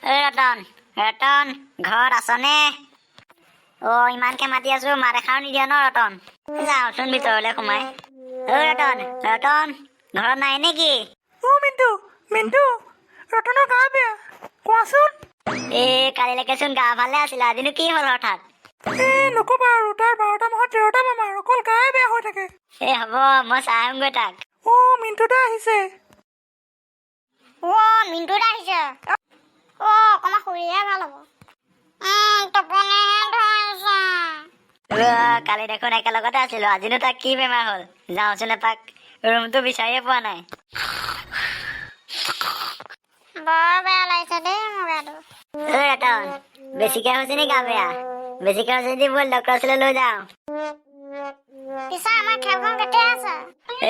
ঐ ৰতন, ৰতন, ঘৰত আছনে? অ, ইমানকে মাতি আছো, মাত এষাৰো নিদিয় ন ৰতন? যাওঁচোন ভিতৰলৈ সোমাই। ঐ ৰতন, ৰতন, ঘৰত নাই নেকি? অ মিণ্টু, মিণ্টু, ৰতনৰ গা বেয়া, কোৱাচোন। এই কালিলৈকেচোন গা ভালে আছিলে, আজিনো কি হ'ল হঠাৎ? এই নক'বা আৰু, তাৰ 12টা মাহত 13টা বেমাৰ, অকল গায়ে বেয়া হৈ থাকে। এই হ'ব, মই চাই আহোঁগৈ তাক। অ, মিণ্টু দা আহিছে। অ, মিণ্টু দা আহিছে। অ, অকণমান শুইহে ভাল হ'ব। টোপনিহে ধৰিছে। উৱা, কালি দেখোন একেলগতে আছিলো, আজিনো তাক কি বেমাৰ হ'ল? যাওঁচোন এপাক, ৰুমটো বিচাৰিয়ে পোৱা নাই। বৰ বেয়া লাগিছে দেই মোৰ গাটো। ঐ ৰতন, বেছিকে হৈছে নি গা বেয়া? বেছিকে হৈছে যদি ব'ল, ডক্টৰৰ ওচৰলৈ লৈ যাওঁ। পিছে আমাৰ খেলখন কেতিয়া আছে?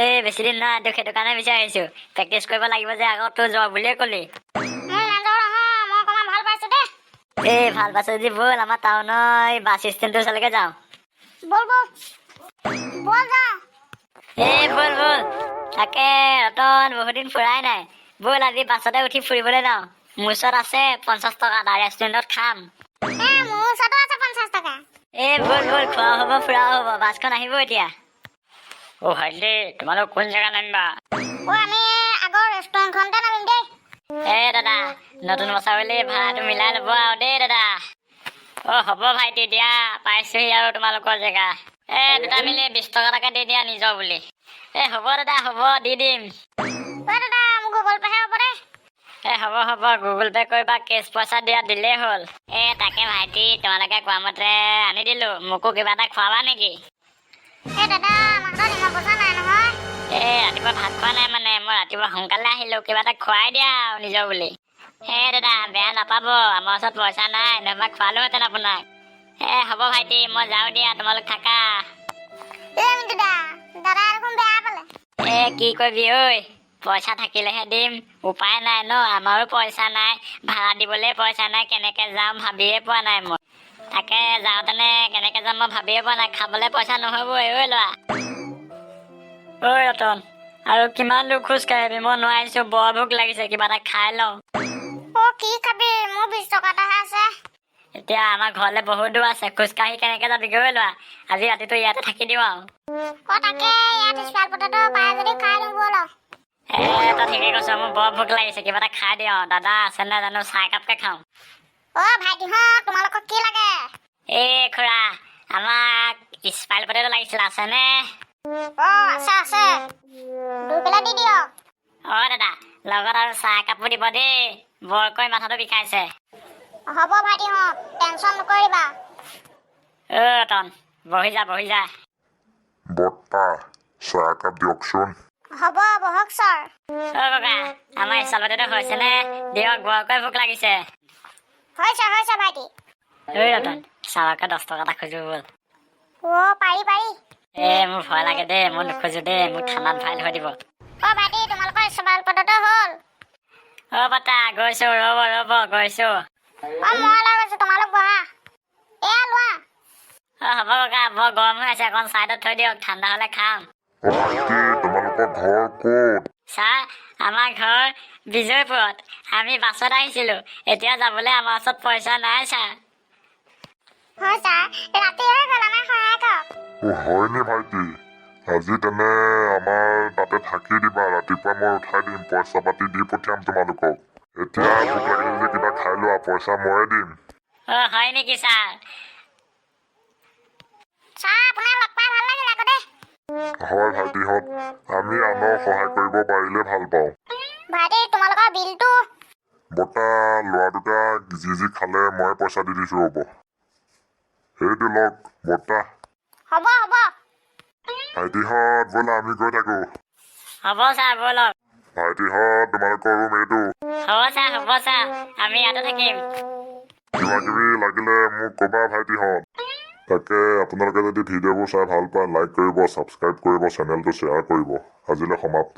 এই বেছি দিন নাই তোক, সেইটো কাৰণে বিচাৰি আহিছো। প্ৰেক্টিচ কৰিব লাগিব যে, আকৌ তোৰ জ্বৰ বুলিয়ে ক'লি। মোৰ নাযাওঁ নহয়, মই অকণমান ভাল পাইছো দেই। এই ভাল পাইছ যদি ব'ল, আমাৰ টাউনৰ এই বাছ ষ্টেণ্ডটোৰ ওচৰলৈকে যাওঁ। ব'ল ব'ল ব'ল, যাওঁ। এই ব'ল ব'ল। তাকে ৰতন, বহুত দিন ফুৰাই নাই। ব'ল, আজি বাছতে উঠি ফুৰিবলৈ যাওঁ। মোৰ ওচৰত আছে 50 টকা এটা, ৰেষ্টুৰেণ্টত খাম। এ, মোৰ ওচৰতো আছে 50 টকা। এই ব'ল ব'ল, খোৱাও হ'ব, ফুৰাও হ'ব। বাছখন আহিব এতিয়া। অ ভাইটি, তোমালোক কোন জেগা নামিবা? অ, আমি আগৰ ৰেষ্টুৰেণ্টখনতে নামিম দেই। এ দাদা, নতুন বছৰ বুলি ভাড়াটো মিলাই ল'ব আৰু দেই দাদা। অ হ'ব ভাইটি, দিয়া, পাইছোহি আৰু তোমালোকৰ জেগা। এ দুটা মিলি 20 টকা এটাকে দি দিয়া নিজৰ বুলি। এ হ'ব দাদা, হ'ব, দি দিম। অ দাদা, মোৰ গুগল পেহে হ'ব দেই। এ হ'ব হ'ব, গুগল পে' কৰিবা, কেছ পইচা দিয়া দিলেই হ'ল। এ তাকে ভাইটি, তোমালোকে কোৱা মতে আনি দিলো, মোকো কিবা এটা খোৱাবা নেকি? এ দাদা, আমাৰ হাতত ইমান পইচা নাই নহয়। এ ৰাতিপুৱা ভাত খোৱা নাই, মানে মই ৰাতিপুৱা সোনকালে আহিলো, কিবা এটা খুৱাই দিয়া আৰু নিজৰ বুলি। হে দাদা, বেয়া নাপাব, আমাৰ ওচৰত পইচা নাই, নহবা খোৱালোহেঁতেন আপোনাক। এ হ'ব ভাইটি, মই যাওঁ দিয়া, তোমালোক থাকা। এ মিণ্টু দা, দাদা দেখোন বেয়া পালে। এ কি কৰিবি ঐ, পইচা থাকিলেহে দিম, উপায় নাই ন। আমাৰো পইচা নাই, ভাড়া দিবলৈ পইচা নাই। কেনেকে যাম ভাবিয়ে পোৱা নাই মই। তাকে যাওঁতেনে কেনেকে যাম মই ভাবিয়ে পোৱা নাই। খাবলৈ পইচা নহ'বই ঐ ল'ৰা। ঐ ৰতন, আৰু কিমান দূৰ খোজ কাঢ়িবি? মই নোৱাৰিছো, বৰ ভোক লাগিছে, কিবা এটা খাই লওঁ। অ, কি খাবি? মোৰ 20 টকা এটাহে আছে। এতিয়া আমাৰ ঘৰলৈ বহুত দূৰ আছে, খোজকাঢ়ি কেনেকে যাবি গৈ ল'ৰা? আজি ৰাতিটো ইয়াতে থাকি দিওঁ আৰু। অ তাকে, ইয়াত স্পাইল পটেটো পাই যদি খাই দিওঁ ব'ল আৰু। এ তই ঠিকেই কৈছ, মোৰ বৰ ভোক লাগিছে, কিবা এটা খাই দিওঁ। দাদা আছে নাই জানো, চাহ একাপকে খাওঁ। অ ভাইটিহঁত, তোমালোকক কি লাগে? এই খুৰা, আমাক স্পাইল পটেটো লাগিছিল, আছেনে? অ আছে আছে, দুই প্লেট দি দিয়ক। অ দাদা, লগত আৰু চাহ একাপো দিব দেই, বৰকৈ মাথাটো বিষাইছে। হ'ব ভাইটিহঁত, টেনশ্যন নকৰিবা। অ ৰতন, বহি যা, বহি যা। বৰ্তা, চাহ একাপ দিয়কচোন। হ'ব, বহক ছাৰ। অ ককা, আমাৰ স্পাইল পটেটো হৈছেনে? দিয়ক, বৰকৈ ভোক লাগিছে। হৈছে হৈছে ভাইটি। ঐ ৰতন, চাহকে 10 টকা এটা খোজো ব'ল। অ পাৰি পাৰি। এ মোৰ ভয় লাগে দেই, মই নোখোজো দেই, মোক থানাত ভৰাই থৈ দিব। অ ভাইটি, তোমালোকৰ স্পাইল পটেটো হ'ল। অ বৰ্তা, গৈছো, ৰ'ব ৰ'ব, গৈছো। অ মই লৈ গৈছো, তোমালোক বহা। এয়া লোৱা। অ হ'ব ককা, বৰ গৰম হৈ আছে, অকণ চাইডত থৈ দিয়ক, ঠাণ্ডা হ'লে খাম। অ ভাইটি, তোমালোকৰ ঘৰ ক'ত? ছাৰ, আমাৰ ঘৰ বিজয়পুৰত। আমি বাছত আহিছিলো, এতিয়া যাবলৈ আমাৰ ওচৰত পইচা নাই ছাৰ। হয় ছাৰ, ৰাতি হৈ গ'ল, আমাক সহায় কৰক। অ হয়নি ভাইটি, আজি তেনে আমাৰ তাতে থাকি দিবা, ৰাতিপুৱা মই উঠাই দিম, পইচা পাতি দি পঠিয়াম তোমালোকক। এতিয়া ভোক লাগিছে যদি কিবা খাই লোৱা, পইচা ময়ে দিম। অ হয় নেকি ছাৰ? ছাৰ, আপোনাক লগ পাই ভাল লাগিল আকৌ দেই। হয় ভাইটিহঁত, আমি আনক সহায় কৰিব পাৰিলে ভাল পাওঁ। ভাইটি, তোমালোকৰ বিলটো? বৰ্তা, ল'ৰা দুটাক যি যি খালে মই পইচা দি দিছো, ৰ'ব। সেইটো লওক বৰ্তা। হ'ব হ'ব। ভাইটিহঁত, ব'লা, আমি গৈ থাকো। হ'ব ছাৰ, ব'লক। ভাইটিহঁত, তোমালোকৰ ৰুম এইটো। হ'ব ছাৰ, হ'ব ছাৰ, আমি ইয়াতে থাকিম। কিবা কিবি লাগিলে মোক ক'বা ভাইটিহঁত। তাকে আপোনালোকে যদি ভিডিঅ'বোৰ চাই ভাল পায়, লাইক কৰিব, ছাবস্ক্ৰাইব কৰিব, চেনেলটো শ্বেয়াৰ কৰিব। আজিলৈ সমাপ্ত।